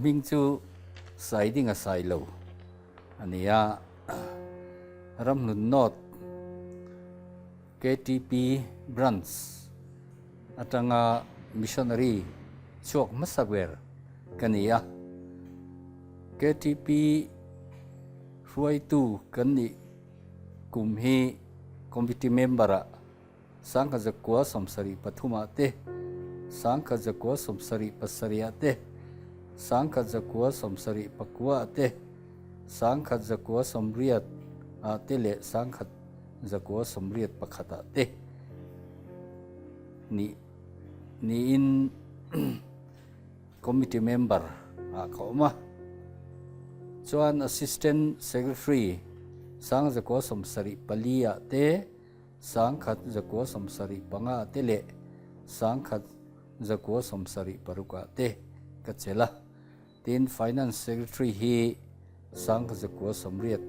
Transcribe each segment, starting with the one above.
hming chu Saidinga Sailo a ni a, Ramhlun North KTP Branch atanga missionary chhuak hmasa ber ka ni a. KTP hruaitu kan nih kum hi committee member-ah 1973 ah te, 1977 ah te, 1979 ah te, 1980 ah te leh 1981 ah te nih niin committee member ah ka awm a. Chuan Assistant Secretary 1974 ah te, 1975 ah te leh 1976 ah te ka chelh a. Tin, Finance Secretary hi 1982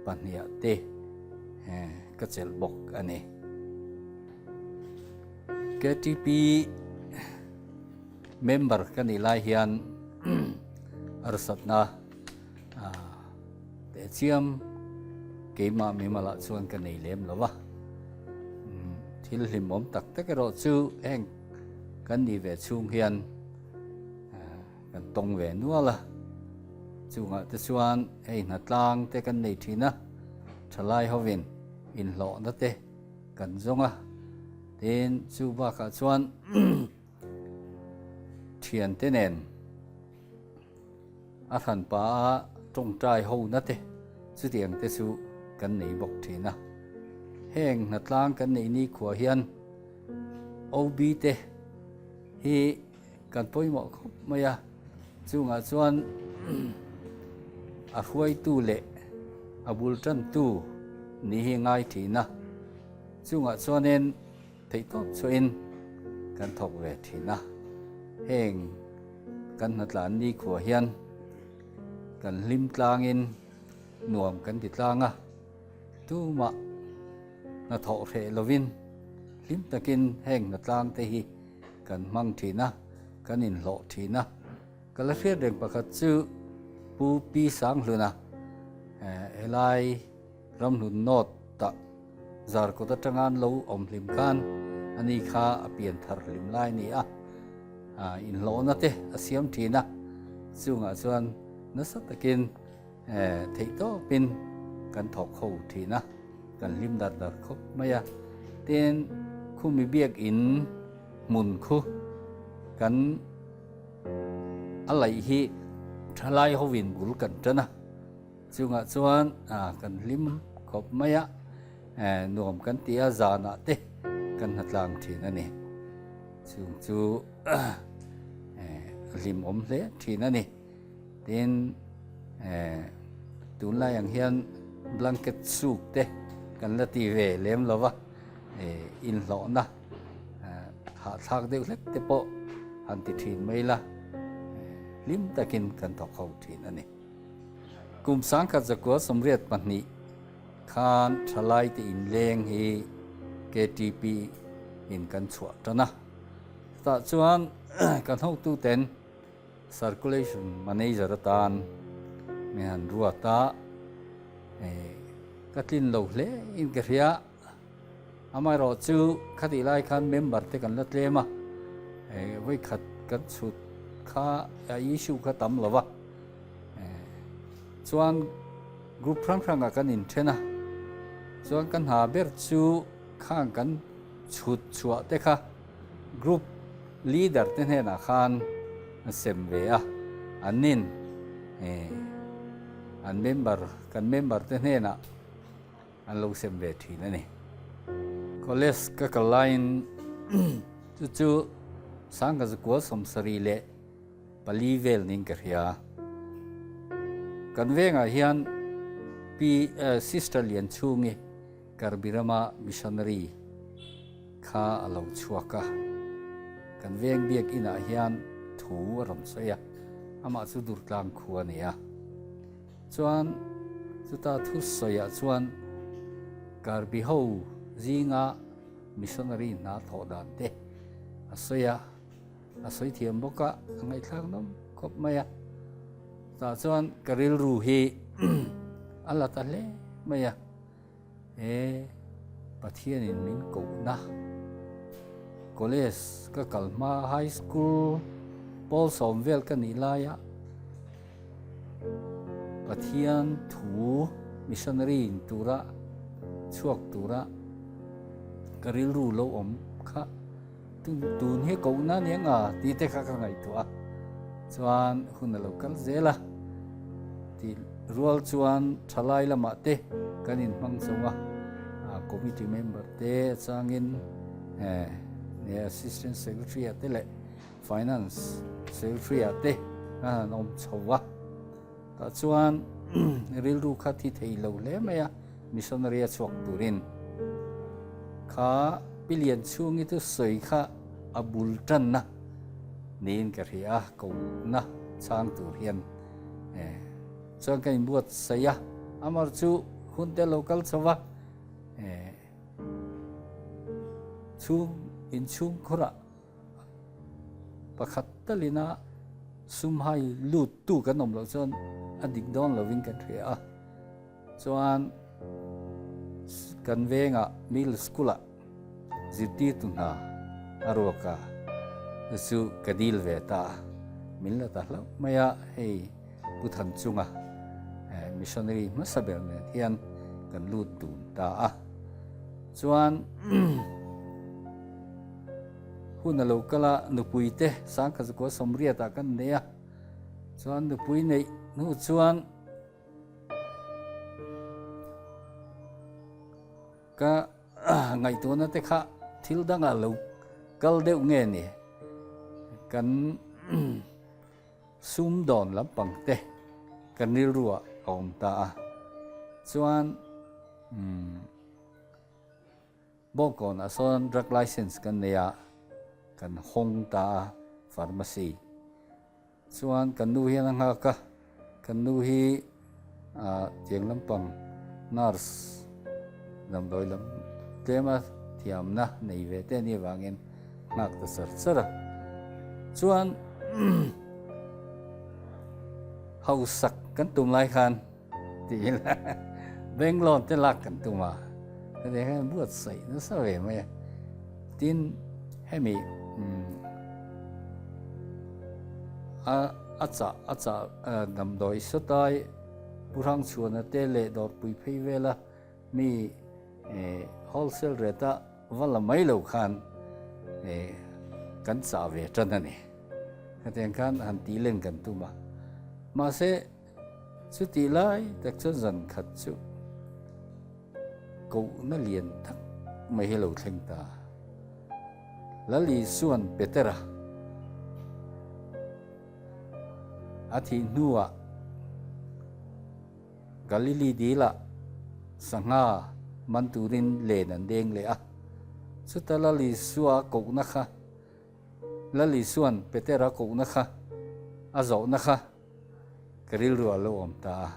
ah te ka chelh bawk a ni. KTP member ka nih lai hian harsatna Tehchiam keimah mimalah chuan ka nei lem lo va, thil hlimawm tak tak erawh chu heng kan nih ve chhung hian kan tawng ve nual a, chungah te chuan hei hnatlang te kan nei thin a, thalai hovin inhlawhna te kan zawng a, tin chu bakah chuan thiante nen. A hranpa a tawngtai ho na te chutiang te chu kan nei bawk thin a. Heng hnatlang kan neih ni khuah hian OB te hi kan pawimawh khawp mai a, chungah chuan a hruaitu leh a bul tantu ni hi ngai thin a, chungah chuanin Theihtawp chhuahin kan thawk ve thin a, heng kan hnatlan nikhua hian kan hlim tlangin nuam kan ti tlang a, tumah hnathawh hreh lovin hlim takin heng hnatlang te hi kan hmang thin a, kan inhlawh thin a. Ka la hriat reng pakhat chu Pu Pi Sanghluna helai Ramhlun North ah Zarkawt atanga an lo awm hlim khan ani kha a pian thar hlim lai a ni a, inhlawhna te a siam thin a, chungah chuan nasa takin theihtawpin kan thawk ho thin a, kan hlim dar dar khawp mai a. Tin, khumi biakin hmun khu kan a laih hi thalai hovin bul kan tan a. Chungah chuan kan hlim khawp mai a, nuam kan ti a, zanah te kan hnatlang thin a ni. Chung chu a hlimawm hle thin a ni. Tin, tunlai ang hian blanket suk te kan la ti ve lem lo va, inhlawhna hahthlak deuh hlek te pawh han ti thin mai la, hlim takin kan thawk ho thin a ni. Kum 1982 khan thalaite inleng hi KTP in kan chhuah tan a. Chutah chuan kan hotuten Circulation Manager atan min han ruat a, ka tlin lo hle in ka hria. Amaherawhchu khatih lai khan member te kan la tlem a, vawikhat kan chhut kha a issue kha tam lo va. Chuan group hrang hrangah kan inthen a, chuan ka hna ber chu khang kan chhut chhuah te kha group leader te hnenah khan a sem ve a, an nin an member kan member te hnenah an lo sem ve thin a ni. College ka kal laiin chu chu 1974 vel niin ka hria. Kan vengah hian Pi Sister Lianchhungi Karbirama Missionary kha a lo chhuak a. Kan veng biakinah hian thu a rawn sawi a, amah chu Durtlang khua a ni a. Chuan chuta thu sawiah chuan Karbi ho zinga missionary hna thawh dan te a sawi a, a sawi thiam bawk a, a ngaihthlak nawm khawp mai a. Tah chuan ka rilru hi a la ta hle mai a, he Pathianin min kohna college ka kal hma high school pawl sawm vel ka nih laia Pathian thu missionary in tura chhuak tura ka rilru lo awm kha Tun hi kohna a ni ang a tih te kha ka ngaihtuah a, chuan hun a lo kal zel a, tih rual chuan thalai lamah te kan inhmang chho a, committee member te changin assistant secretary ah te leh finance secretary ah te kan han awm chho a, tah chuan rilru kha thi thei lo hle mai a. Missionary a chhuak turin kha Pi Lianchhungi chu sawi kha a bul tanna niin ka hria a, kohna chhang tur hian chuan ka inbuatsaih a, amar chu hun te lo kal chho va, chhung inchhung khurah pakhat talina sum hai lut tu kan awm loh chuan a dik dawn lovin kan hria a. Chuan kan vengah middle school-ah zirtirtu hna a ruak a, chu ka dil ve ta a, min la ta hlauh mai a, hei Pu Thanchunga missionary hmasa ber nen hian kan lut dun ta a. Chuan hun a lo kal a, nupui te Sangkhazukua Sawmriatah kan nei a, chuan nupui neih hnu chuan Ka ngaihtuahna te kha thil dangah lo kal deuh nge ni? Kan sumdawn lampang te kan rilruah a awm ta a, chuan Bawngkawnah sawn drug license kan nei a, kan hawng ta a pharmacy. Chuan kan nu hian a nghak a, kan nu hi tiang lampang nurse damdawi lam tlema thiamna nei ve te anih avangin nghak ta char char a. Chuan hausak kan tum lai khan tiin bank loan te lak kan tum a, hetiang hian buatsaih nasa ve mai a. Tin hemi a a chah a chah damdawi sawtai Pu Hrangchhuana te leh dawrpui phei vela mi wholesale rate a va la mai lo khan kan chah ve tan a ni. Hetiang khan han tih len kan tum a. Mahse chutih lai tak chuan zan khat chu kohna lian tak mai hi lo thleng ta. Lal Isua'n Petera a thih hnuah Galili dilah sangha man turin len an deng leh a. Chuta Lal Isua kohna kha, Lal Isua'n Petera kohna kha a zawhna kha ka rilru a lo awm ta a.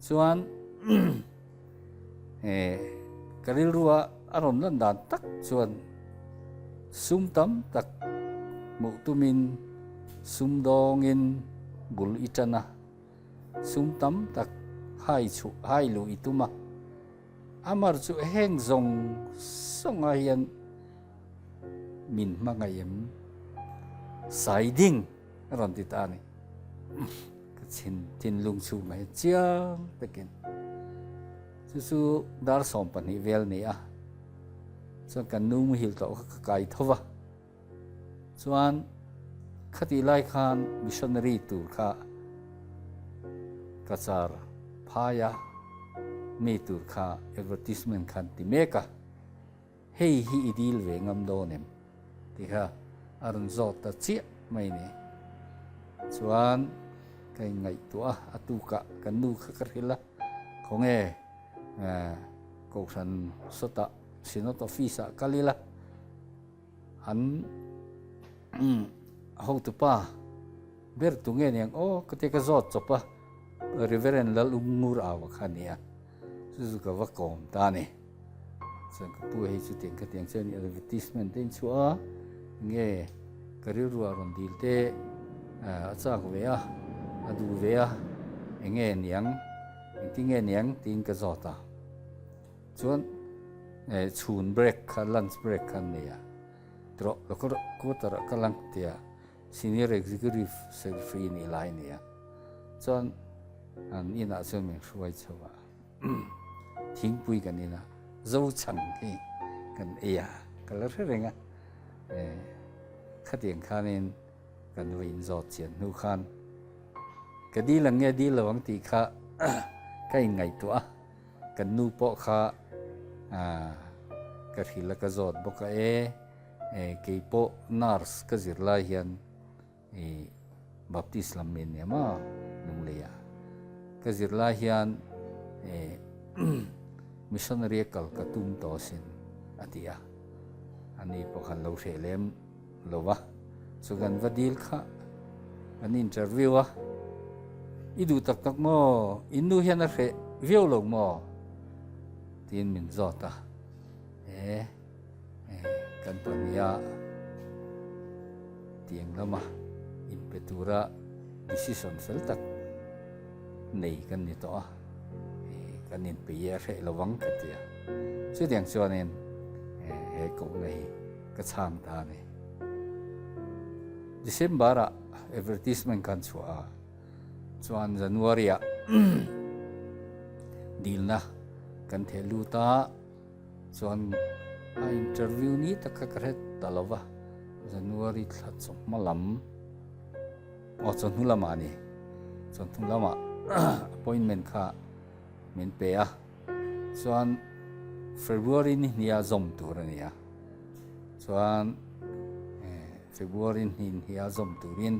Chuan ka rilrua a rawn lan dan tak chuan sum tam tak hmuh tumin sum dawngin bul i tan a, sum tam tak hai chhuh hai luh i tum a. Amar chu heng zawng zawngah hian min hmangaih em? Saiding a rawn ti ta a ni. Ka chhin thinlung chhungah hian chiang takin chu chu dar 12 vel ni a, chuan kan nu muhil tawh kha ka kai tho va, chuan khatih lai khan missionary tur kha ka char phai a, mi tur kha advertisement khan ti mek a. Hei hi i dil ve ngam dawn em? Tih kha a rawn zawt ta chiah mai ni. Chuan ka inngaihtuah a, a tukah kan nu kha ka hrilh a, khawnge Kohhran sawtah Synod Office ah kal ila, an hotupa ber tu nge niang aw ka tia ka zawt chawp a, Reverend Lalungur Aua kha a ni a, chu chu ka va kawm ta a ni. Chuan ka pu hei chutiang khatiang chuan advertisement te inchhuah a, nge ka rilru ah rawn dil te a chak ve a. A duh ve a, enge niang, engtinge niang tiin ka zawt a. Chuan chhun break kha, lunch break kha an nei a, tawh local quarter ah ka lang tia senior executive secretary nih lai a ni a. Chuan an inah chuan min hruai chho a, thingpui kan in a, zo chhang hi kan ei a, ka la hre reng a. Khatiang khanin Kan va inzawt chian hnu khan ka dil ang nge dil lo ang tih kha ka inngaihtuah a, kan nu pawh kha ka hrilh a ka zawt bawk a e, kei pawh nurse ka zir lai hian i Baptist lam mi ania maw Lunglei ah ka zir lai hian e missionary a kal ka tum tawh asin a ti a, ani pawh khan lo hreh lem. Lo va, chu kan va dil kha kan interview a, i duh tak tak maw, in nu hian a hreh viau lo maw? Tiin min zawt a, e kan pahniha tiang lama inpe tura decision fel tak nei kan ni tawh a, kan inpe i a hreh lo vang ka ti a, chutiang chuanin he kohna hi Ka chhang ta a ni. December ah advertisement kan chhuah a, chuan January ah dilna kan theh lut a, chuan a interview ni tak kha ka hre ta lo va, January thla chawhma lam, aw chawhnu lamah a ni, chawhnu lamah appointment kha min pe a, chuan February ni hniah zawm tur a ni a. Chuan February hnin hi a zawm turin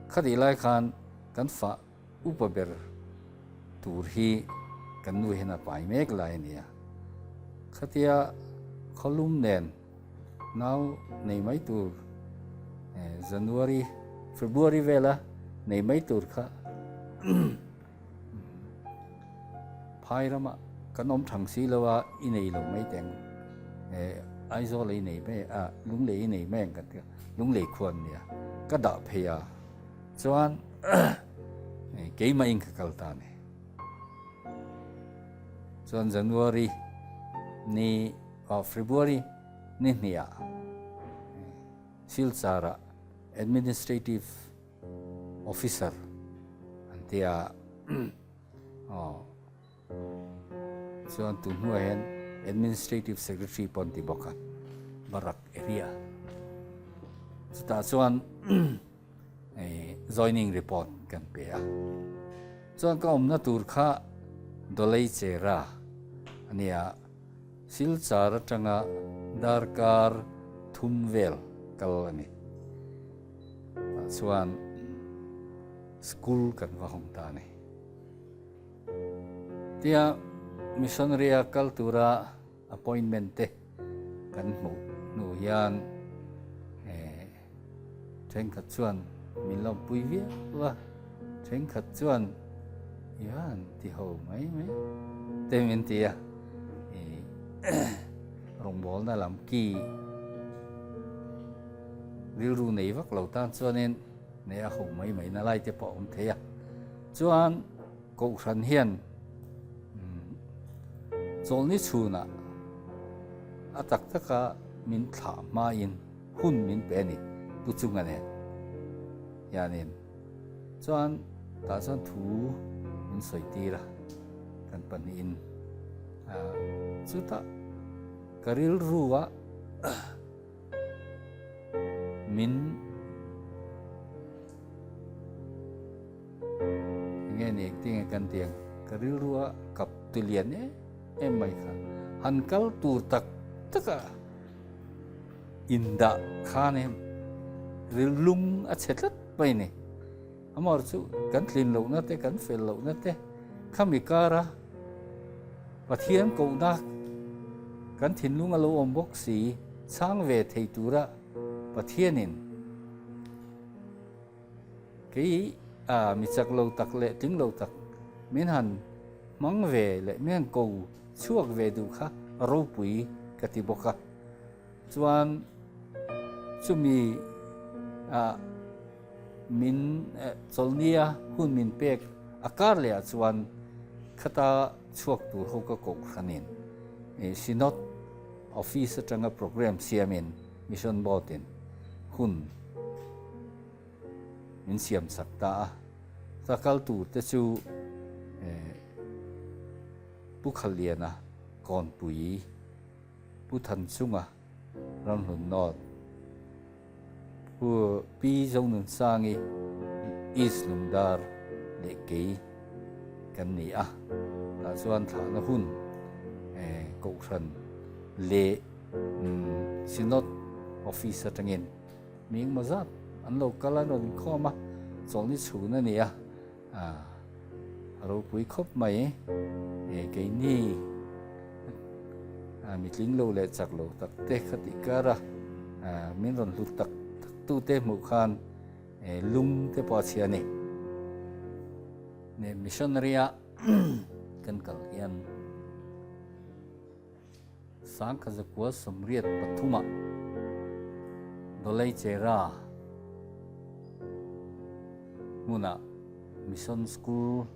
khatih lai khan kan fah upa ber tur hi kan nu hian a pai mek lai a ni a. Khatia khawlum nen nau nei mai tur January, February vela nei mai tur kha Phai ramah kan awm thang si lo a, i nei lo mai teng. Aizawl i nei mai a, Lunglei i nei mai ang kan ti a, Lunglei khuan nia ka dah phei a, chuan keimah in ka kal ta a ni. Chuan January ni, oh February ni hnih ah Silchar ah Administrative Officer an ti a, aw chuan tun hnuah hian Administrative Secretary pawh an ti bawk a, Barak area. Chutah chuan joining report kan pe a, chuan ka awmna tur kha Dolei Chera a nia, Silchar atanga darkar thum vel kal a ni. Tah chuan school kan va hawng ta a ni. Tia missionary a kal tura appointment te kan hmuh hnu hian thenkhat chuan min lawmpui viau a, thenkhat chuan i han ti ho mai mai te min ti a. Rawngbawlna lam ki Rilru nei vak lo tan chuanin nei a ho mai mai na lai te pawh a awm thei a. Chuan Kohhran hian chawlhni chhunah a tak taka min thlah hmain hun min pe a ni Pu Chunga nen hianin. Chuan tah chuan thu min sawi tir a kan pahnihin chutah ka rilru a Min enge ni engtin nge kan ti ang ka rilru a kap tu lian em em mai kha han kal tur tak tak a indah khan em rilung a chhe tlat mai ni amaherawhchu chu kan tlin lohna te kan fel lohna te khami kara Pathian kohna kan thinlung a lo awm bawk si, chhang ve thei tura Pathianin kei a mi chak lo tak leh tling lo tak min han hmang ve leh min han ko chhuak ve duh kha ropui ka ti bawk a. Chuan chumi ah. Min chawlhnia hun min pek a kar leh ah chuan khata chhuak tur ho ka koh hranin Synod Office atanga program siamin Mission Board in hun min siam sak ta a. Ka kal tur te chu Pu Khalliana Kawnpui, Pu Thanchunga Ramhlun North, Pu Pi Zonunsangi East Lungdar leh kei kan ni a, tah chuan thlahna hun Kohhran leh Synod Office atangin mi engmaw zat an lo kal a, an rawn inkhawm a, chawlhni chhun a ni a. A ropui khawp mai keini mitling lo leh chak lo tak te kha tih kar a, min rawn hlut tak tak tu te hmuh khan lung te pawh a chhia a ni. Missionary a kan kal hian Sangkhazakua 83 ah Doleichera hmunah Mission School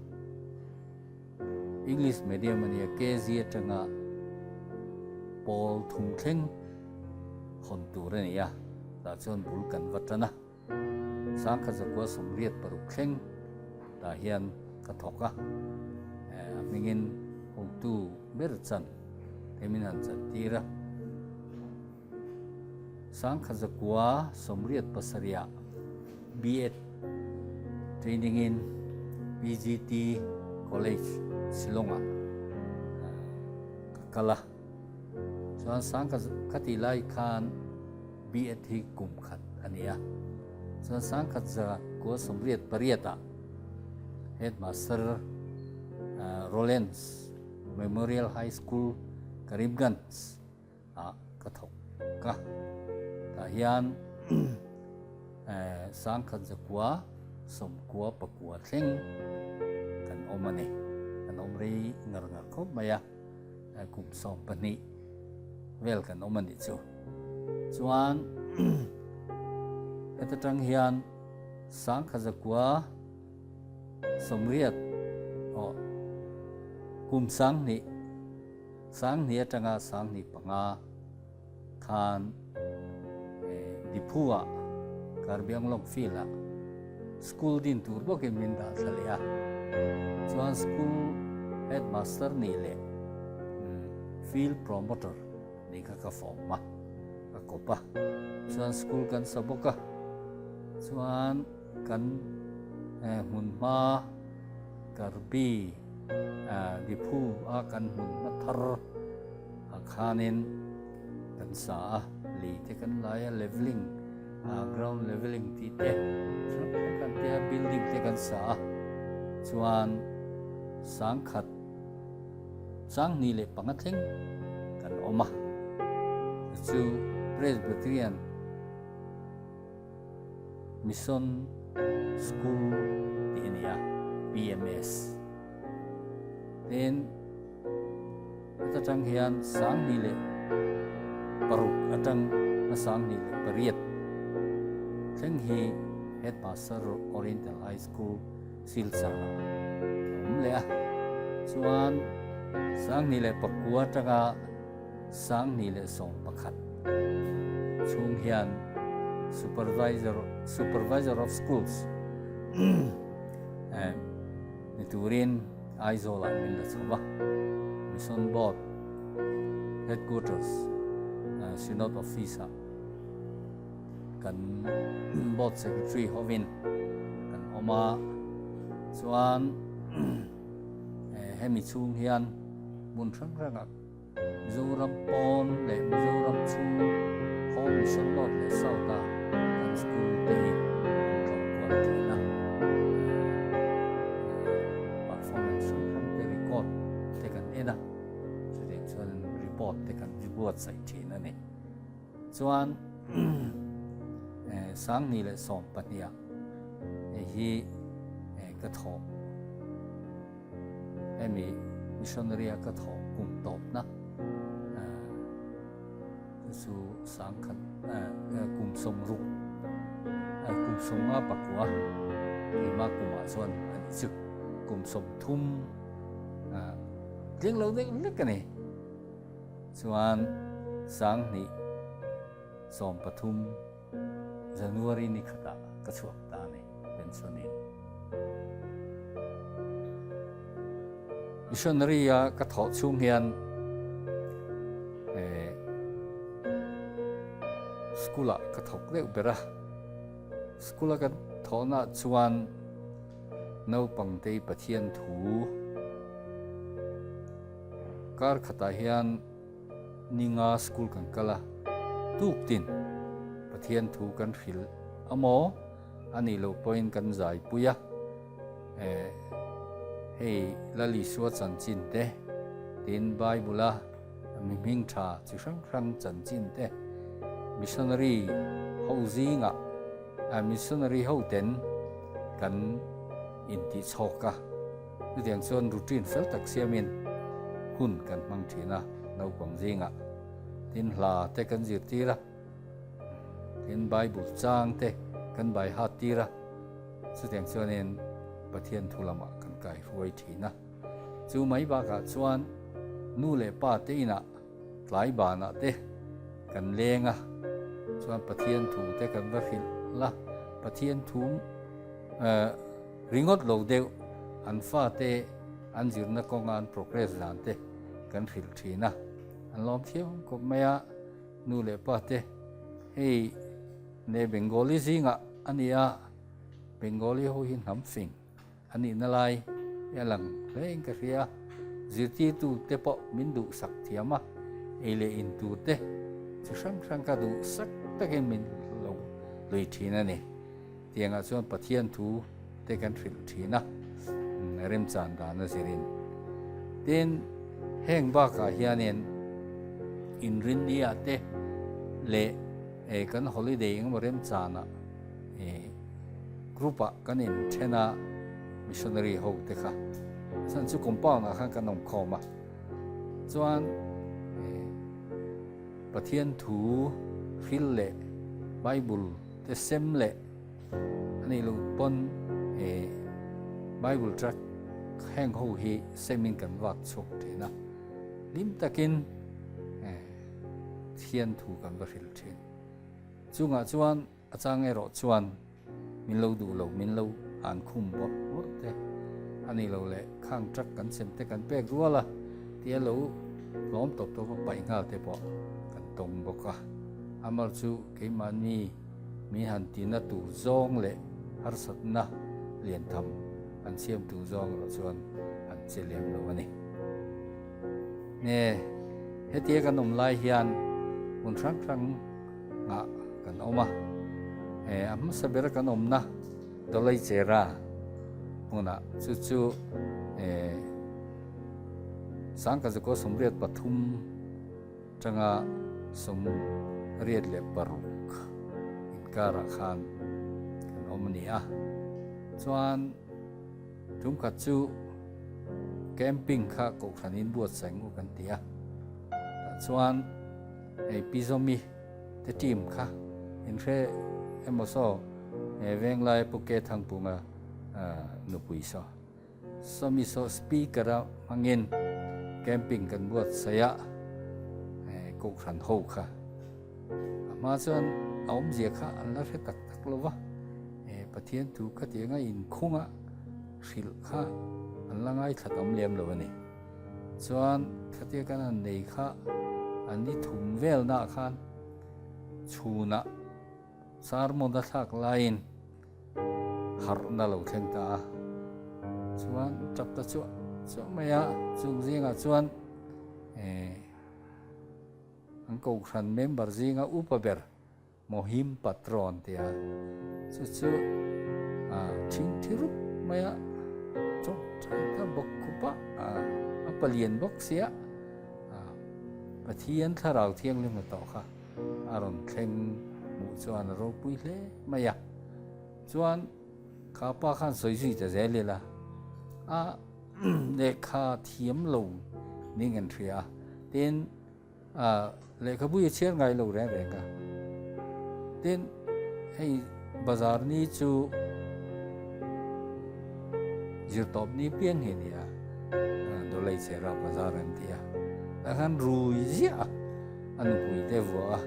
English Medium a nia KG atanga pawl thum thleng hawn tur a ni a, tah chuan bul kan va tan a. 1986 thleng tah hian ka thawk a, a hmingin hotu ber chan te min han chan tir a. 1987 ah B.Ed training in PGT College Shillong ah ka kal a, chuan sangkhat tih lai khan B.Ed hi kum khat a ni a, chuan 1988 ah Headmaster Rollins Memorial High School Karimganj ah ka thawk a, tah hian 1999 thleng kan awm a ni, kan awm rei ngar ngar khawp mai a, kum 12 vel kan awm a nih chu. Chuan heta tang hian 1980 aw kum 2000 2000 atanga 2005 khan Diphu ah Karbianglong field ah school din tur bawkin min dah thla leh a. Chuan school headmaster nih leh field promoter nih kha ka form a, ka kawp a. Chuan school kan sa bawk a, chuan kan hmunhma Karbi Diphu a kan hmunhma thar ah khanin kan sa a, lei te kan lai a, leveling ground leveling tih te hrang hrang kan ti a, building te kan sa a, chuan 1000 2005 thleng kan awm a, chu Presbyterian Mission School tih a ni a, PMS. Tin, heta tang hian 2006 atang a 2008 thleng hi Headmaster Oriental High School Silchar ah ka awm leh a. Chuan 2009 atanga 2011 chhung hian Supervisor Supervisor of Schools ni turin Aizawl ah min la chho va, Mission Board Headquarters Synod Office ah kan Board Secretary hovin kan awm a, chuan hemi chhung hian hmun hrang hrangah Mizoram pawn leh Mizoram chhung Home Mission North leh South a kan school te hi an tlawh kual thin a, performance hrang hrang te record te kan en a, chutiang chuan report te kan buatsaih thin a ni. Chuan 2012 ah hei hi ka thawh hemi missionary a ka thawh kum tawpna chu 1000 kum 60. Kum 59 keimah kumah chuan a nih chu. Kum 30 tling lo deuh hlek a ni. Chuan 2013 January ni khatah ka chhuak ta a ni pension in. Missionary a ka thawh chhung hian school ah ka thawk deuh ber a, school a ka thawhna chuan naupangte Pathian thu kar khatah hian ninga school kan kal a, tuktin Pathian thu kan hrilh amaw a nih loh pawhin kan zaipui a. Eh, hei Lal Isua chanchin te, tin Bible-a mi hming tha chi hrang hrang chanchin te, missionary ho zingah, eh, missionary ho ten kan intih chhawk a. Chutiang chuan routine fel tak siamin hun kan hmang thin a naupang zingah. Tin hla te kan zirtir a. Tin Bible chang te kan bai hat tir a, chutiang chuanin Pathian thu lamah kan kai hruai thin a. Chu mai bakah chuan nu leh pa te inah tlai banah te kan leng a, chuan Pathian thu te kan va hrilh la, Pathian thu ringawt lo deuh an fate an zirna kawnga an progress dan te kan hrilh thin a, an lawm thiam khawp mai a. Nu leh pa te, hei ne Bengali zingah a ni a, Bengali ho hi hnam fing a nihna lai hi a lang hle in ka hria a, zirtirtu te pawh min duhsak thiam a, ei leh in tur te chi hrang hrang ka duhsak takin min lo lui thin a ni. Tiangah chuan Pathian thu te kan hrilh thin a, remchan dan a zirin. Tin, heng bakah hianin inrinnia te leh kan holiday engemaw remchanah group ah kan inthen a, missionary ho te kha. Chuan chu compound ah khan kan awm khawm a, chuan Pathian thu hril leh Bible te sem leh a nih loh pawn eh Bible tract heng ho hi semin kan vak chhuak thin a, hlim takin eh Pathian thu kan va hrilh thin. Chungah chuan A chang erawh chuan min lo duh lo, min lo han khum bawrh bawrh te a ni lo leh khang truck kan sem te kan pek rual a tia lo hlawm tawp tawp a paih nghal te pawh kan tawng bawk a. Amar chu keimahni min han tina tur zawng leh harsatna lian tham an siam tur zawng erawh chuan an che lem lo a ni. Nge hetia kan awm lai hian hmun hrang hrang ah kan awm a, eh a hmasa bera kan awmna Dolaichera hmunah chu chu eh Sangkazakaw 83 tanga 86 inkarah khan kan awm a ni a, chuan tumkhat chu camping kha kohhran in buatsaih ngu kan ti a, tah chuan. Hei Pi Zawmi te team kha in hre emaw saw he Venglai Pu Ke Thangpunga nupui saw. Sawmi saw speaker a hmangin camping kan buatsaih a Kohhran ho kha. A hma chuan a awmzia kha an la hre tak tak lo va, Pathian thu khatianga inkhunga hrilh kha an la ngaithla tam lem lo a ni. Chuan khatia kan han nei kha an ni thum velnaah khan chhunah sermon a thlak laiin harhna lo thleng ta a. Chuan tap ta chuah chuah mai a, chung zingah chuan eh an kohhran member zinga upa ber Mohim Patron tia chu chu a thing thi rup mai a, chaw tha ta bawk khup a, a palian bawk sia Pathian thlarau thianghlim hna tawh kha a rawn thleng hmuh chuan a ropui hle mai a, chuan kha pa khan sawi zui ta zel ila a lehkha thiam lo ning an hria a, tin. A lehkhabu hi a chhiar ngai lo reng reng a. Tin, hei Bazar ni chu zirtawp ni piang hi a ni a, Dawlei Chera Bazar an ti a, tah khan rui ziah a, a nupui te vuah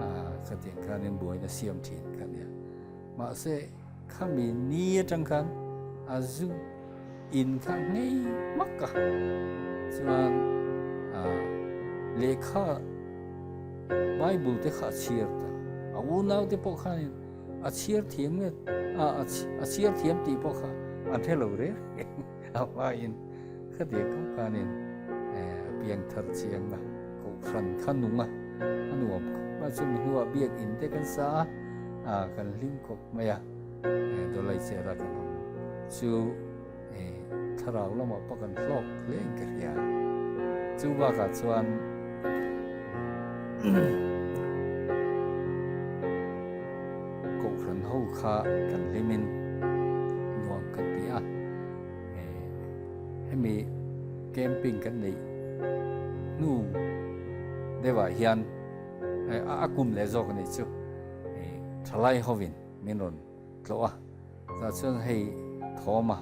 a, khatiang khanin buaina siam thin kha a nia. Mahse, khami ni atang khan a zu in kha ngei hmak a, chuan lehkha Bible te kha a chhiar ta, a unau te pawh khanin a chhiar thiam nge a chhiar thiam tih pawh kha an hre lo reng reng a hmain khatiang khawp khanin a piang thar chiang a, kohhran kha nung a, a nuam khawp a, chumi hnuah biakin te kan sa a. A kan hlim khawp mai a, Dawlai Chera kan awm chu thlarau lamah pawh kan hlawk hle in ka hria. Chu bakah chuan Kohhran ho kha kan hlimin nuam kan ti a, hemi camping kan neih hnu deuhah hian A kum leh zawk a nih chu thalai hovin min rawn tlawh a, tah chuan hei thawma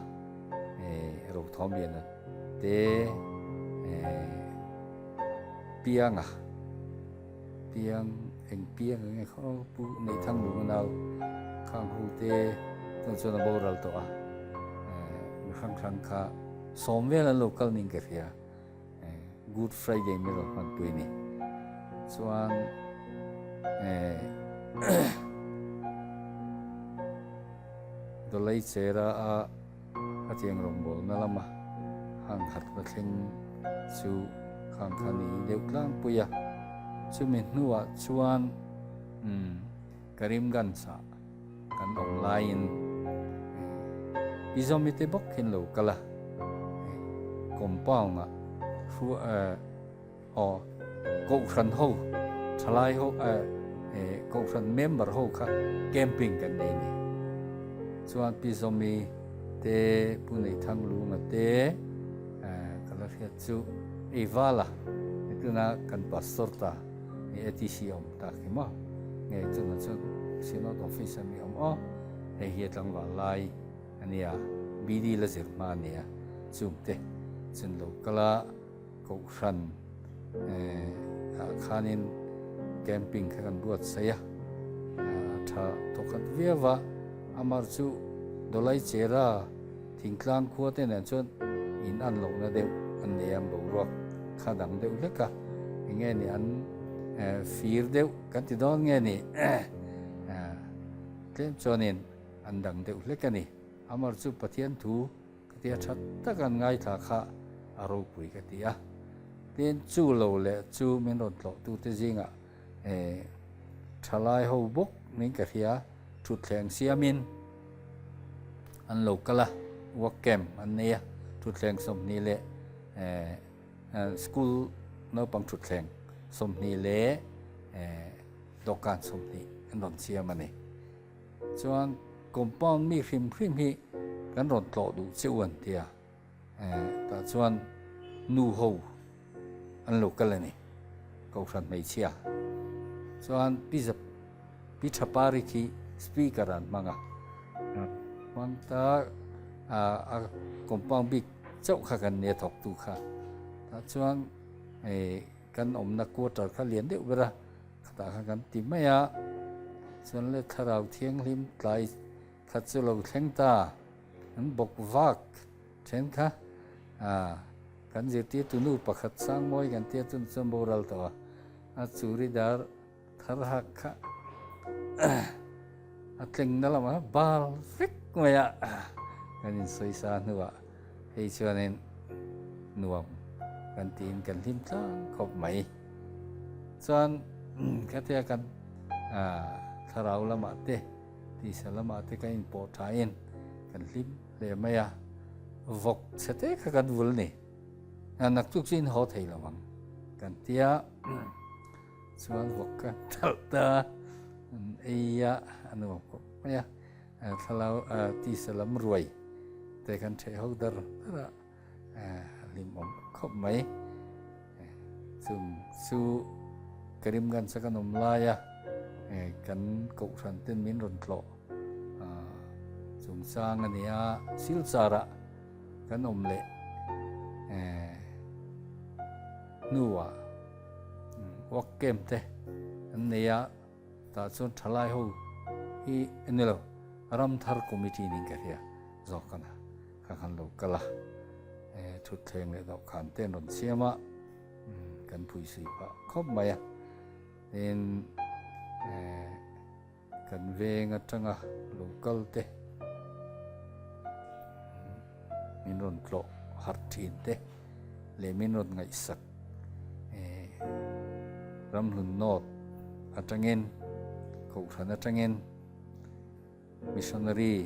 ro thawm lian a te pianga piang eng piang eng nge khaw pu neih thang lung a nau khang hu te chuan chuan a boral tawh a mi hrang hrang kha sawm vel an lo kal ning ka hria. Good Friday min rawn hmanpui a ni. Chuan Dawlai Chera a khatiang rawngbawlna lama hang hatna thleng chu khang kha ni deuh tlangpui a. Chumi hnuah chuan Karimganj-ah kan awm laiin Pi Zawmi te bawk hian lo kal a, compound ah aw kohhran ho thalai ho kohhran member ho kha camping kan nei a ni. Chuan Pi Zawmi te Pu Neihthang Lunga te ka la hriat chu Eivala tuna kan pastor ta ATC a awm tak hi maw? Nge chungah chuan Synod Office a mi awm aw? Hei hi a tlangval lai a nia, BD la zir hma a nia, chungte chun lo kal a Kohhran ah khanin camping kha kan buat saih a, a tha thawkhat viau a, amar chu Dawlai Chera Thingtlang khua te nen chuan in an lohna deuh an nei a, boruak kha dang deuh hlek a, eng nge ni an fir deuh kan ti dawn nge ni tlem chuanin an dang deuh hlek a ni. Amar chu Pathian thu ka tia tha tak an ngaithla kha a ropui ka ti a, tin chu lo leh chu min rawn tlawhtute zingah thalai ho bawk min ka hria thutthleng siamin an lo kal a, work camp an nei a, thutthleng 20 leh school naupang thutthleng 20 leh dawhkan 20 an rawn siam a ni. Chuan compound mi hrim hrim hi kan rawn tlawh duh che u an ti a, tah chuan nu ho an lo kal a ni, Kohhran hmeichhia chuan Pi Pi Thapari khi speaker an hmang a, hmang ta a compound bik chauh kha kan nia thawktu kha, tah chuan kan awmna quarter kha lian deuh ber a, khatah khan kan ti mai a, chuan le thlarau thianghlim tlai khat chu lo thleng ta, an bawk vak then kha kan zirtirtu nu pakhat Sangmawi kan tia chun chuan boral tawh a, a churi dar thar hak kha a tlengna lamah bal vek mai a, kan insawisa hnuah hei chuanin nuam kan tiin kan hlim tlang khawp mai. Chuan khatia kan thlarau lamah te tisa lamah te kan inpawh thain kan hlim hle mai a, vawk chhe te kha kan vul ni. Naktuk chu in haw thei lo ang kan tia chuan vawk ka talh ta an ei a, a nuam khawp mai a, thlarau tisa lam ruai te kan theh ho dar dar a, a hlimawm khawp mai. Chung chu Karimganj a kan awm lai a, kan kohhran ten min rawn tlawh. chungchang a ni a, Silchar-ah kan awm leh hnuah work camp te an nei a, tah chuan thalai ho hi a ni lo, Ramthar Committee niin ka hria zawk a na, kha khan lo kal a, thutthleng leh dawhkan te an rawn siam a, kan phuisui phah khawp mai a, tin Kan veng atanga lo kal te, min rawn tlawh harh thin te leh min rawn ngaihsak Ramhlun North atangin, Kohhran atangin Missionary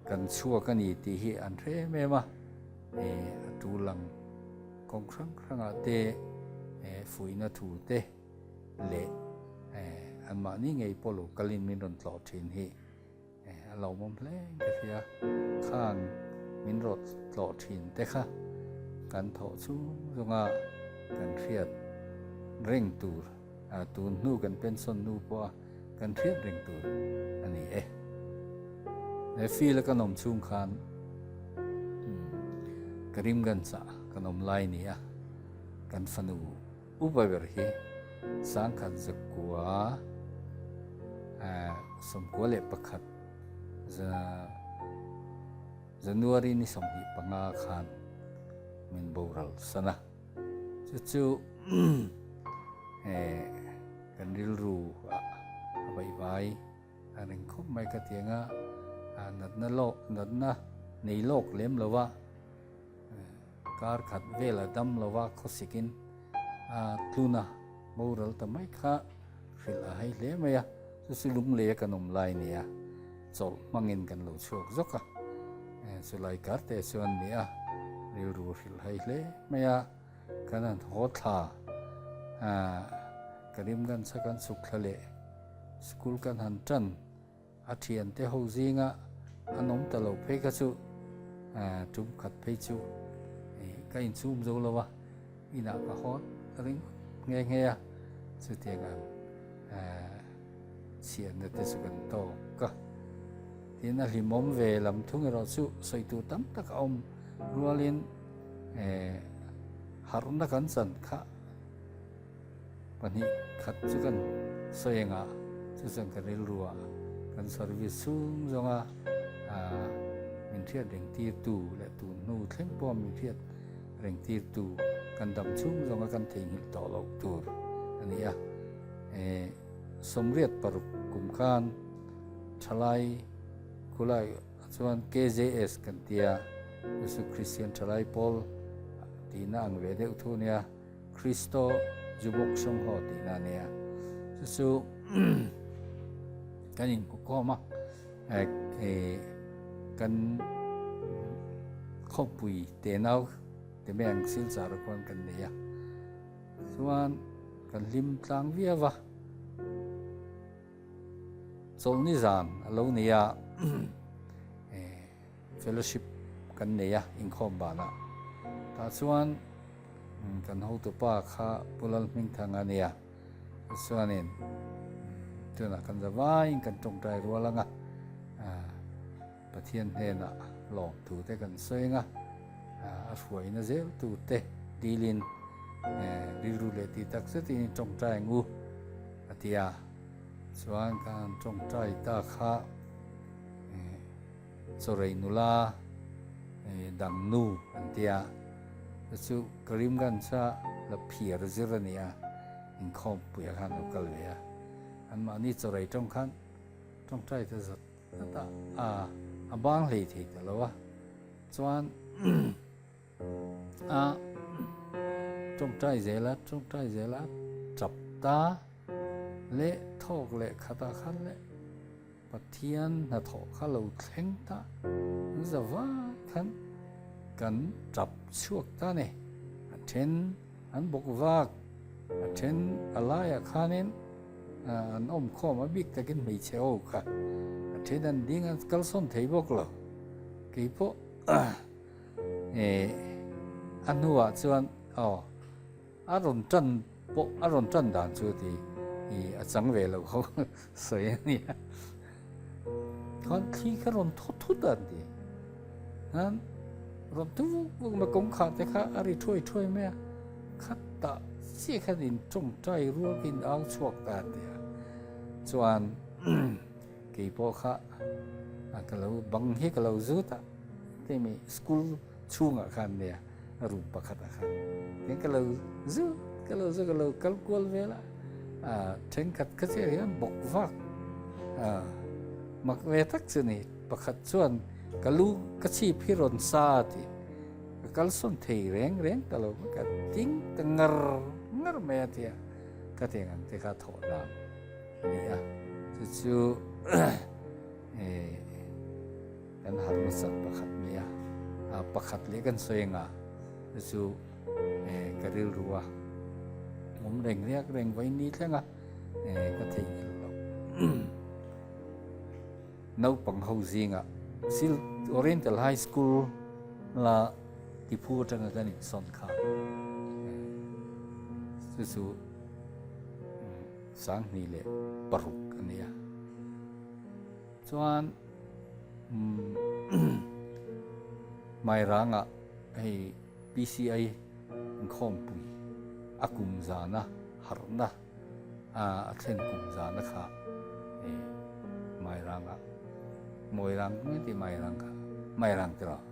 kan chhuak a ni tih hi an hre em em a, a tul ang kawng hrang hrangah te fuihna thu te, leh anmahni ngei pawh lo kalin min rawn tlawh thin hi a lawmawm hle in ka hria. Khang min rawn tlawh thin te kha kan thawh chung zawnga kan hriat reng tur, tun hnu kan pension hnu pawha kan hriat reng tur a ni e. He field a kan awm chhung khan Karimganj ah kan awm lai ni a, kan fanu Upa ber hi sangkhat zakua 91 January ni 25 khan min boral san a. Chu chu kan rilru ah a vaihvai a reng khawp mai ka ti ang a, natna lawk natna nei lawk lem lo a. Kar khat vel a dam lo a, khawsikin a tlun a, boral ta mai kha hrilh a hai hle mai a, chu chu lunglei a kan awm lai nia, chawlh hmangin kan lo chhuak zawk a, chulai kar te chuan ni a, rilru hrilh hai hle mai a, kan han haw thla a, Karimganj a kan chhuk thla leh school kan han tan. A thiante ho zinga an awm ta lo phei kha chu tum khat phei chu ka inchhum zo lo a, inah ka haw ringawt nghe nghe a, chutiang ang chhiatna te chu kan tawk a. Tin, a hlimawm ve lam thung erawh chu sawi tur tam tak a awm rualin harhna kan chan kha. Pahnih khat chu kan sawi engah chu chuan ka rilruah kan service chhung zawnga min hriat reng tirtu leh tun hnu thleng pawha min hriat reng tirtu kan dam chhung zawnga kan theihnghilh tawh loh tur a ni a. 86 kum khan thalai khulai chuan KJS kan tia chu chu Kristian thalai pawl tihna ang ve deuh thu a nia. Kristo Jubok Songho tihna a nia. Chu chu kan inhmukhawm a, kan khawpui tenau te mai ang Silchar ah khuan kan nei a. Chuan kan hlim tlang viau a. Chawlhni zan a lo ni a. Fellowship kan nei a inkhawm banah. Tah chuan kan hotupa kha Pu Lalhmingthanga a nia. Tichuanin tunah kan za vaiin kan tawngtai rual ang a, Pathian hnenah lawmthu te kan sawi ang a, a hruaina zel tur te dilin rilru leh tih tak zetin in tawngtai ang u a ti a. Chuan kan tawngtai ta kha. Chawrei nula dang nu an ti a, chu chu Karimganj a la phiar zir a ni a, inkhawmpui ah khan a lo kal ve a, anmahni chawrei tawng khan tawngtai ta zat zat a, a bang hlei thei ta lo a, chuan a tawngtai zel a, tawngtai zel a, tap ta leh thawk leh khatah khan leh. Pathian hnathawh kha lo thleng ta za vai khan kan tap chhuak ta ni. A then an bawk vak, a then a laiah khanin an awm khawm a bik takin hmeichhe ho kha a then an ding an kalsawn thei bawk lo. Keipawh a hnuah chuan aw. A rawn tan pawh a rawn tan dan chu ti i a chang ve lo ho sawi a nia. Tikhan thli kha rawn thaw thut a an ti. Khan rawn thu vuk vuk mai kawngkhar te kha a ri thuai thuai mai a, khatah chiah khan in tawngtai rual kha in au chhuak ta an ti a. Chuan kei pawh kha ka lo bang hi ka lo zut a, timi school chhungah khan nia room pakhatah khan tiang ka lo zut ka lo zut ka lo kal kual vel a, thenkhat kha chiah hian bawk vak mak ve tak chu ni. Pakhat chuan ka lu ka chhip hi rawn sa a ti. Ka kalsawn thei reng reng ta lo ka ding ta ngar ngar mai a tia ka ti ang te kha thawh dan a ni a. Chu chu kan har nasat pakhat mai a, pakhat leh kan sawi anga chu chu ka rilru a awm reng riak reng vawi ni thleng a ka theihnghilh loh. Naupang ho zingah Sil Oriental High School la tiphu atanga kan insawn kha chu chu 2006 a ni a. Chuan Mairangah hei PCI inkhawmpui a kum zana harhna a thlen kum zana kha Mairanga Mawirang nge tih Mairang kha Mairang tiraw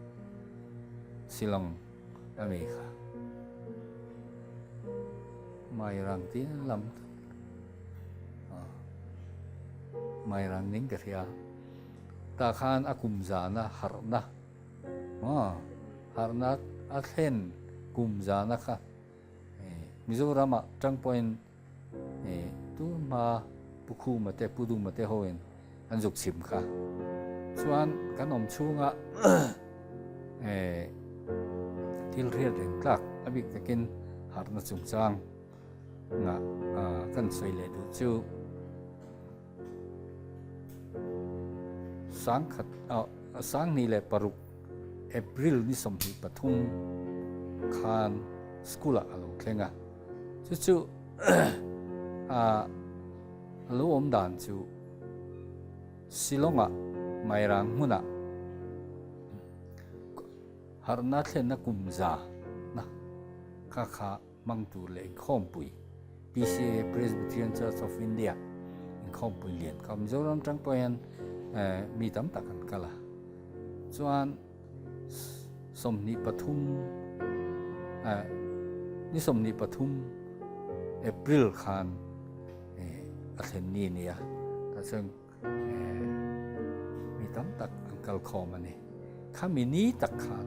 Shillong a mi kha Mairang tih an lam Mairang ning ka hria tah khan a kum zana harhna harhna a thlen kum zana kha Mizoram ah tang pawhin tunhma Pu Khuma te Pu Duma te hoin an zuk chhim kha. Chuan kan awm chhunga thil hriat reng tlak a bik takin harhna chungchang ngah kan sawi leh duh chu sangkhat 2006 April ni 23 khan school ah a lo thleng a, chu chu a lo awm dan chu Shillong ah Mairang hmunah harhna thlenna kum za na kha kha hmang tur leh inkhawmpui PCA Presbyterian Church of India inkhawmpui lian kha Mizoram atang pawh hian mi tam tak an kal a, chuan 23 ni 23 April khan a thlen ni a ni a, tah chuan Mi tam tak an kal khawm a ni. Khami ni tak khan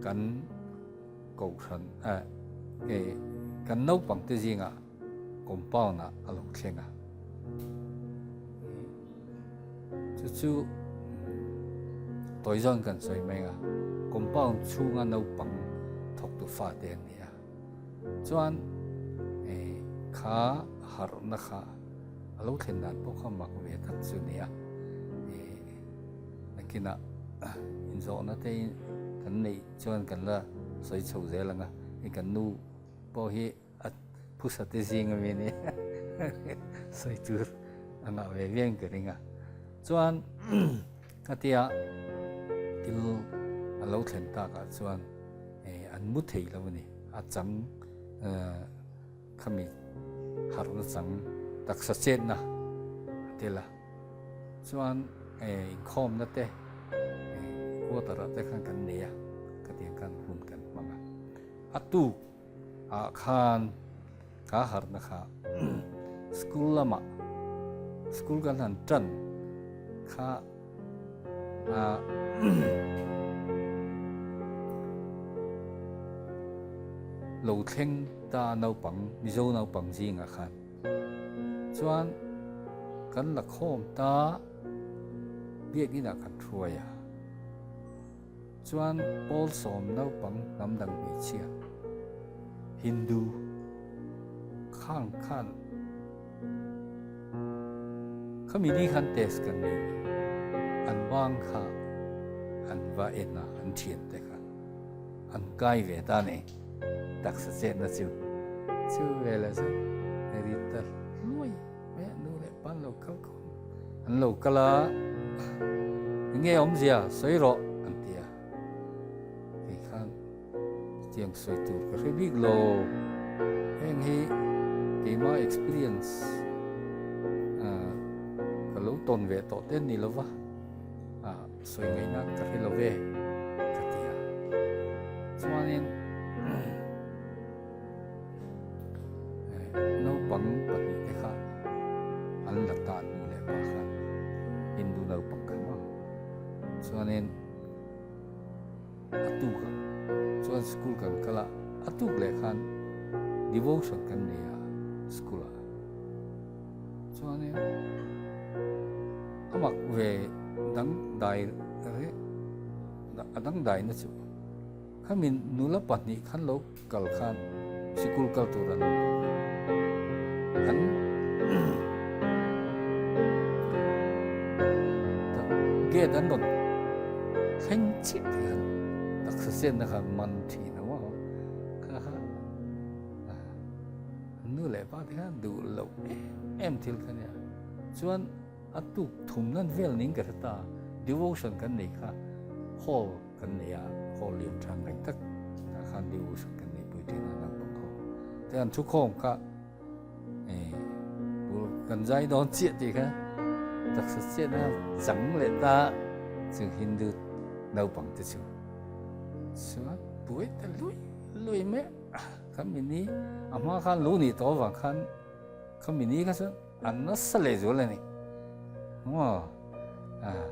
kan kohhran eh kan naupang te zingah compound ah a lo thleng a. Chu chu tawi zawn kan sawi mai ang a, compound chhunga naupang thawktu fate an ni a. Chuan kha harhna kha a lo thlen dan pawh kha mak ve tak chu a ni a, nakinah inzawhna te kan neih chuan kan la sawi chho zel ang a, hei kan nu pawh hi a phusa te zing ami a ni sawi tur a ngah ve viau in ka ring a, chuan khatia thil a lo thlen takah chuan an mu thei lo a ni, a chang Khami harhna chang taksa chetna a tel a, chuan inkhawmna te quarter ah te khan kan nei a, khatiang khan hun kan hmang a. A tuk ah khan ka harhna kha school lamah school kan han tan kha Lo thleng ta naupang, Mizo naupang zingah khan chuan kan la khawm ta biakinah kan hruai a. Chuan pawl sawm naupang hnam dang hmeichhia, Hindu, khang khan Khami ni khan test kan nei ni. An bang kha an va en a, an thian te kha an kai ve ta ni. Taksa chetna chu chu velah chuan ri ta hluai mai a, nu leh pa an lo kal khawm. An lo kal a. Enge awmzia sawi rawh an ti a. Kei khan chutiang sawi tur ka hre bik lo. Heng hi keima experience ka lo tawn ve tawh te ni lova sawi ngaihna ka hre lo ve ka ti a. Chuanin Naupang pahnihte kha an la ta nu leh pa khan Hindu naupang kha maw? Chuanin a tukah chuan school kan kal a, a tuk leh khan devotion kan nei a school ah. Chuanin a mak ve dang dai reh a dang daina chu. Khami nula pahnih khan lo kal khan sikul kal tur an an gate an rawn thleng chiah tih khan taksa chenna khan man thin a maw kha kha nu leh pa te khan duh loh em em thil kha nia chuan a tuk thum nan vel ning ka hre ta devotion kan nei kha hall Kan nei a, hall lian tha ang reng tak ah khan devotion kan neihpui thin a naupang ho te an thukhawm kha eh bul kan zai dawn chiah tih kha taksa chiahna chang leh ta chu Hindu naupang te chu chuan buai ta lui lui mai a khami ni a hma khan lo nih tawh avang khan khami ni kha chuan An nasa leh zual a ni. Maw? Ah,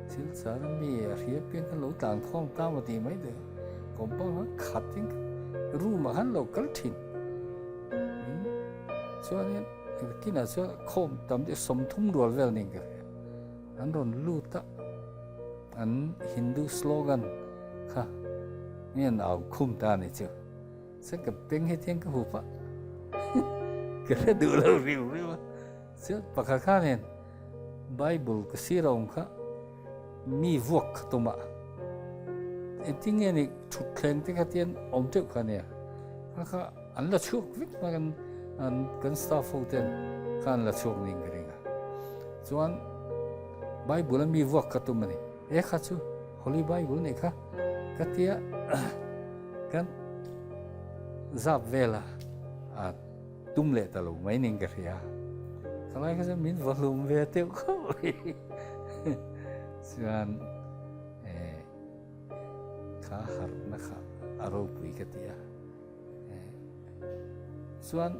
thil char a mi a hria piang khan lo tlan khawm ta maw tih mai te compound khan khat in room ah khan lo kal thin. Hmm, chuanin kinah chuan khawm tam deuh 30 rual vel ning ka hria. An rawn lut a, an Hindu slogan kha nge an au khum ta a ni chu. Chuan ka beng hi tiang ka hup a, ka hre duh lo riu riu a. Chuan pakhat khanin Bible ka sir a awm kha mi vuak kha tum a, engtin nge ni thutthleng te kha tian awm teuh kha nia, kha kha an la chhuak vek mai kan an kan staff ho ten kha an la chhuak ning ka ring a. Chuan Bible a mi vuak kha tum a ni, e kha chu Holy Bible nih kha ka tia Kan zap vela a tum leh ta lo mai ning ka hria. Thalai kha chuan min va hlum ve teuh khawp mai. Chuan eh kha harhna kha a ropui ka ti a. Eh chuan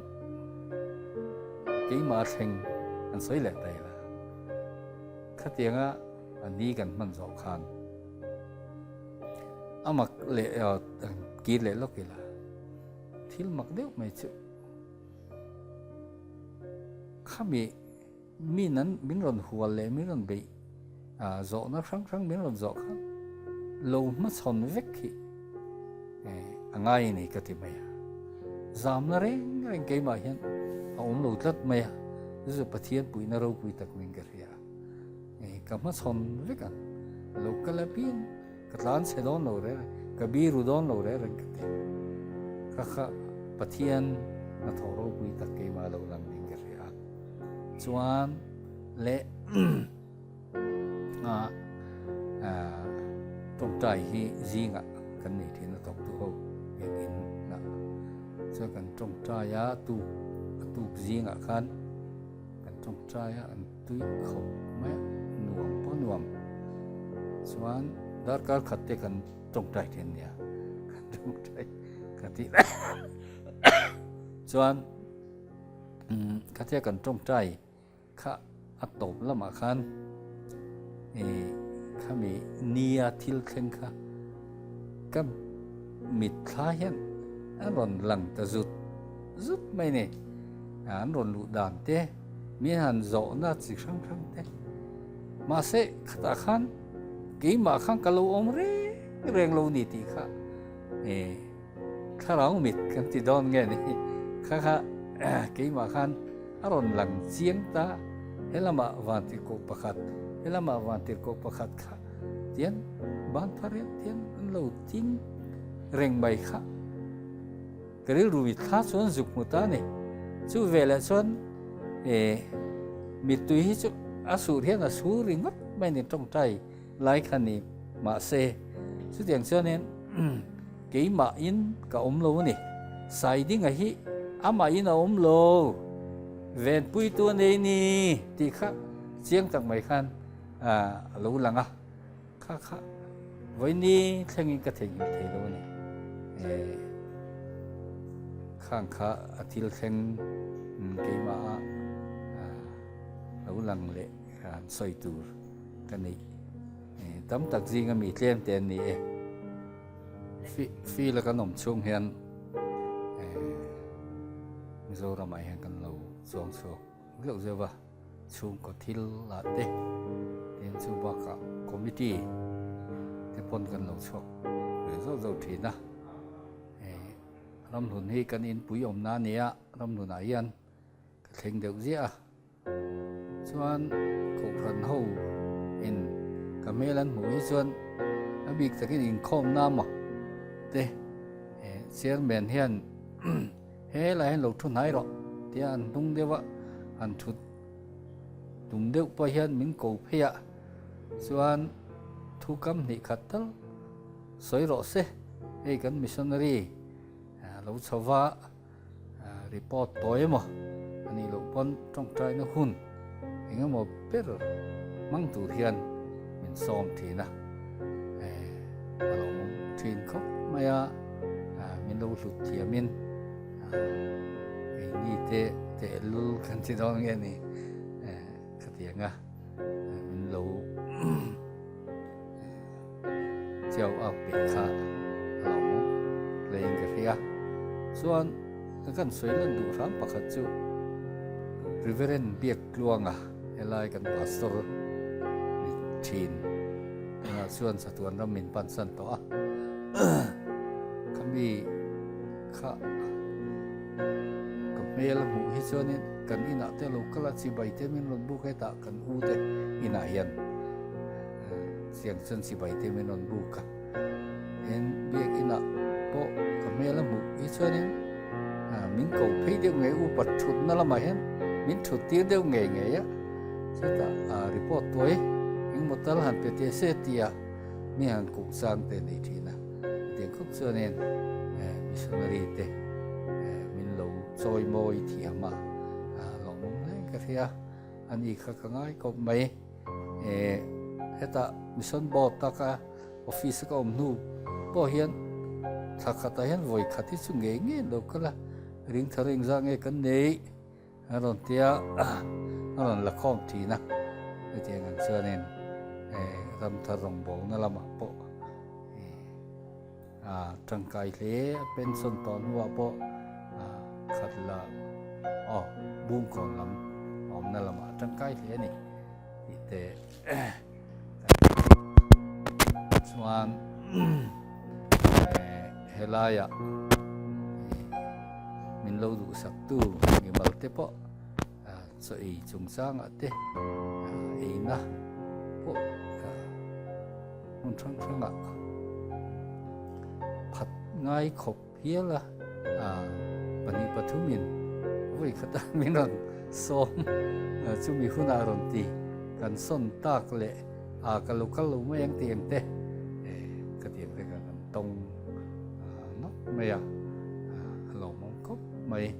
keimah thleng an sawi leh ta ila. Khatianga a ni kan hman zawh khan A mak leh kir leh lawk ila, thil mak deuh mai chu khami mi nan min rawn hual leh min rawn beih zawhna hrang hrang min rawn zawh kha lo hmachhawn vek hi a ngai a ni ka ti mai a. Zamna reng reng keimah hian a awm lo tlat mai a, chu chu Pathian puihna ropui tak min ka hria. Ka hmachhawn vek ang, lo kal apiang ka tlan chhe dawn lo reng reng, ka biru dawn lo reng reng ka ti. Ka kha Pathian hnathawh ropui tak keimah lo lang ding ka hria a. Chuan leh tawngtai hi zingah kan nei thin a thawktu ho biakinn ah chuan kan tawngtai a tuk a tuk zingah khan kan tawngtai a an Tui khawp mai a, nuam pawh nuam. Chuan darkar khat te kan tawngtai thin nia, kan tawngtai ka ti chuan khatia kan tawngtai kha a tawp lamah khan ih khami nia thil thleng kha ka mitthla hian a rawn lang ta zut zut mai ni, an rawn luh dan te. Min han zawhna chi hrang hrang te. Mahse, khatah khan keimah khan ka lo awm reng reng lo ni tih kha eh thlarau mit kan ti dawn nge ni. Kha kha keimah khan a rawn lang chiang ta, he lamah vantirhkoh pakhat, he lamah vantirhkoh pakhat kha tian ban phar riat hian an lo ting reng mai kha. Ka rilru mit thla chuan zuk hmu ta a ni. Chu veleh chuan eh mittui hi chu A sur hian a sur ringawt mai ni tawngtai lai kha ni mahse chutiang chuanin keimahin ka awm lo a ni. Saidinga hi amahin a awm lo, venpuitu a nei ni tih kha chiang tak mai khan a lo lang a, kha kha vawiini thlengin ka theihnghilh thei lo a ni. Khang kha a thil thleng keimaha lo lang leh han sawi tur ka neih tam tak zinga mi tlem te an ni e. Field a kan awm chhung hian Mizoramah hian kan lo chuang chhuak zeuh zeuh va, chhungkaw thil ah te tin chu bakah committee te pawn kan lo chhuak ve zauh zauh thin a. Ramhlun hi kan inpui awmna a ni a, Ramhlunah hian ka thleng deuh ziah a. Chuan Kohhran ho in ka hmel an hmuh hi chuan a bik takin inkhawmna maw te chairman hian helai hian lo thu hnai rawh tia an hnung deuh a han thut tum deuh pawh hian min ko phei a chuan thu kam hnih khat tal sawi rawh se hei kan missionary lo chho va. Report tawi emaw a nih loh pawn tawngtaina hun eng emaw ber hmang tur hian min sawm thin a, a lo awm thin khawp mai a, min lo hlut thiamin keini te tehlul kan ti dawn nge ni khatiang a min lo Chiau au peh kha a lo awm hlein ka hria. Chuan ka kan sawi lan duh hram pakhat chu Reverend Biak Tluanga helai kan pastor ni thin tunah chuan chatuan ram min pansan tawh a. Khami kha ka hmel a hmuh hi chuanin kan inah te lo kal a chibai te min rawn buk hetah kan u te inah hian. Chiang chuan chibai te min rawn buk a, tin biakinah pawh ka hmel a hmuh hi chuanin min ko phei deuh ngei upa thutna lamah hian min thut tir deuh ngei ngei a, chutah report tuai engemaw tal han pe teh se tia mi han kuh chang te nei thin a, hetiang khawp chuanin missionary te min lo chawi mawi thiam a, lawmawm hle ka hria a ni kha ka ngai kawp mai. Eh hetah mission board taka office a ka awm hnu pawh hian thla khatah hian vawi khat hi chu ngei ngei lo kal a, ring thar engzah nge kan neih a rawn tia a rawn la khawm thin a, hetiang ang chuanin eh ram thar rawngbawlna lamah pawh eh a tangkai hle a pension tawh hnuah pawh khat la aw bungkawn lam awmna lamah a tangkai hle a ni tih te chuan helaiah min lo duhsaktu mimal te pawh Chaw ei chungchangah te eina pawh hmun hrang hrangah phat ngai khawp hial a, pahnih pathumin vawi khata min rawn sawm chumi hunah rawn ti kan sawn tak leh a ka lo kal lo mai ang tih ang te ka tih ang te kha kan tawng nawk mai a, a lawmawm khawp mai.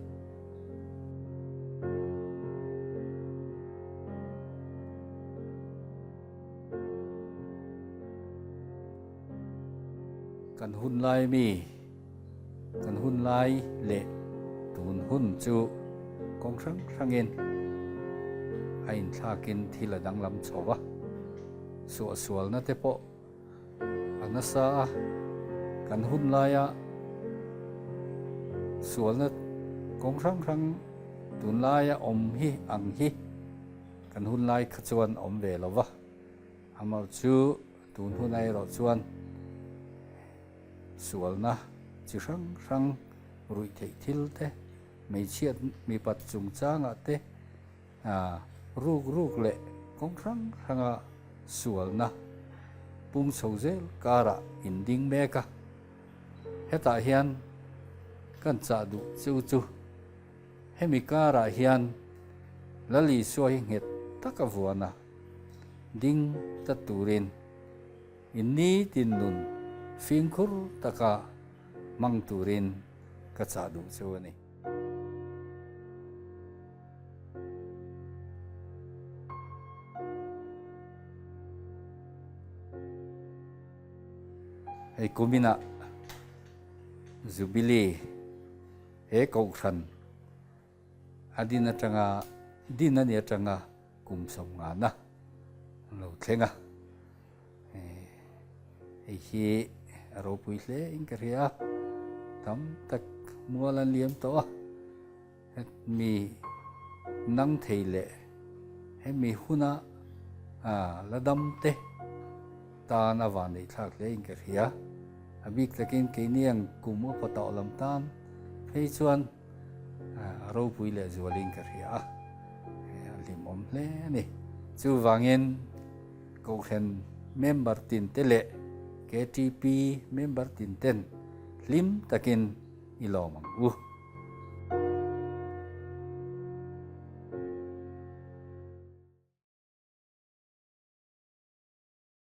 Kan hun lai mi, kan hun lai leh tun hun chu kawng hrang hrangin a inthlakin thil a danglam chho a, suahsualna te pawh A nasa a, kan hun laia sualna kawng hrang hrang tunlaia awm hi ang hi kan hun lai kha chuan awm ve lo va, amah chu tun hun erawh chuan sualna chi hrang hrang ruih theih thil te, hmeichhiat mipat chungchangah te, Ruk ruk leh kawng hrang hranga sualna pung chho zel karah in ding mek a, hetah hian kan chah duh chu chu hemi karah hian Lal Isua hi nghet. taka vuana ding tlat turin in nitin nun fimkhur taka hmang turin ka chah duh cheu a ni. Hei kuminah Jubilee he Kohhran a din atanga din a ni atanga kum sawmngana an lo thleng a. Hei hi a ropui hle in ka hria a, tam tak mual an liam tawh a. Hemi nang thei leh hemi huna la dam te tan a van neih thlak hle in ka hria. A bik takin keini ang kum upa tawh lam tan phei chuan a ropui leh zualin ka hria a, a hlimawm hle a ni. Chuvangin Kohhran member tin te leh KTP member tin ten hlim takin i lawm ang u.